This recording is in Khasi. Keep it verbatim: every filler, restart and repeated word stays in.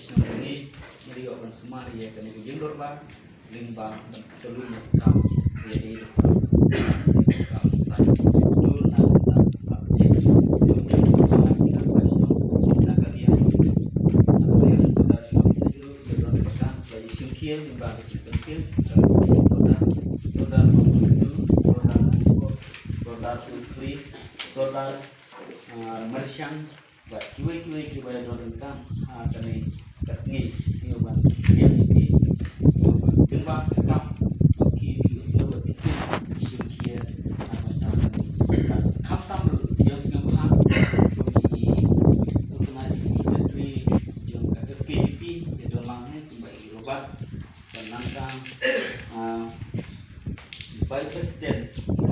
Ngi ngi ïoh ban sumar ïa kane ka ïing dorbar lyngba ban kyllu ïa ka kam ïa dei kam sai dur na ka update jong ka na ka liang na ka liang Sordar Shillong Saidu ïa don ka kam ba ïa shim khia lyngba ka jingpynkhiah ka Sordar Sordar Sordar Sordar Sordar Marshang bad kiwei kiwei kiba ïa don ryngkat ha kane ka sngi, sngi ban ïa ki, sngi ban tynba ka kam ki, ki sngi ban tynba ki shim khia ha kane ka kam tam ruh ïa sngi ba ha ki organizing secretary jong ka F K J P ïa don lang ne kumba i Robert. Kan nangkam Vice President